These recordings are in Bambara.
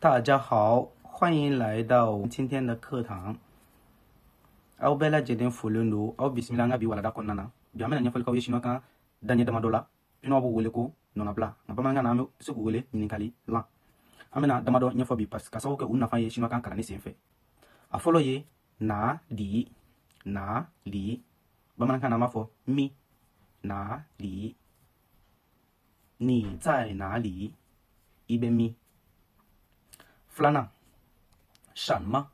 大家好，欢迎来到今天的课堂。Aw bɛɛ lajɛlen folen don, aw bisimila an ka bi walada kɔnɔna na. Bi an bɛna ɲɛfɔli k'aw ye sinuwakan daɲɛ damadɔ la. Sinuwa b'u wele ko nɔnabila, nka bamanankan na an bɛ se k'u wele ɲininkali lan. An bɛna damadɔ ɲɛfɔ bi parce ka sababu kɛ u nafa ye sinuwakan kalanni senfɛ. A fɔlɔ ye 哪里, 哪里, bamanankan na an b'a fɔ min, 哪里, 你在哪里, i bɛ min. Filanan, 什么,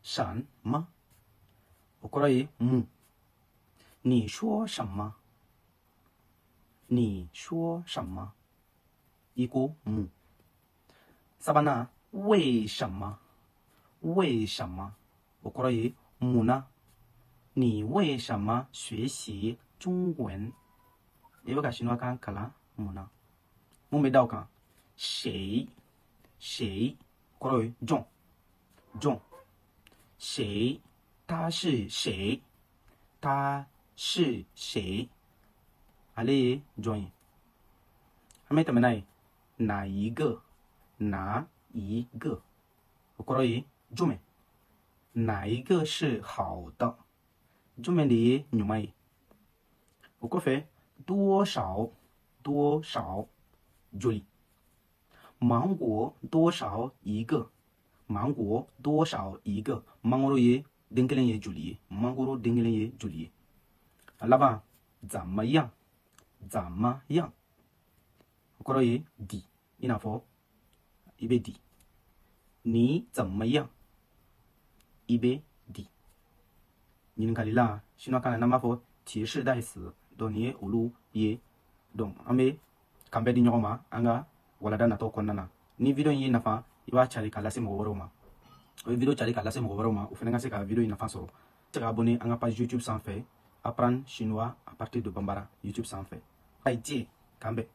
什么, o kɔrɔ ye mun, 你说什么, 你说什么, i ko mun. Sabanan, 为什么, 为什么, o kɔrɔ ye mun na, 你为什么学习中文, i bɛ ka sinuwakan kalan mun na. Mun bɛ da o kan, 谁, 谁 kɔrɔ ye jɔn, jɔn, 谁, 他是谁, 他是谁, ale ye jɔn ye. An bɛ tɛmɛ n'a ye, 哪一个, 哪一个, o kɔrɔ ye jumɛn, 哪一个是好的, jumɛn de ye ɲuman ye. O kɔfɛ, 多少, 多少, joli, 芒果多少一个, 芒果多少一个, mangoro ye den kelen ye joli ye, mangoro den kelen ye joli ye. A laban, 怎么样, 怎么样, o kɔrɔ ye di, i n'a fɔ i bɛ di, 你怎么样, i bɛ di. Ɲininkali la sinuwakan na n'an b'a fɔ 提示代词, donc nin ye olu ye. Donc an bɛ kan bɛɛ di ɲɔgɔn ma an ka walada natɔ kɔnɔna na. Ni video in y'i nafa, i b'a cari k'a lase mɔgɔ wɛrɛw ma. O ye video cari k'a lase mɔgɔ wɛrɛw ma, o fana ka se ka video in nafa sɔrɔ. Se ka abonné an ka page YouTube sanfɛ, Apprendre chinois à partir de Bambara, YouTube sanfɛ. 再见, k'an bɛn.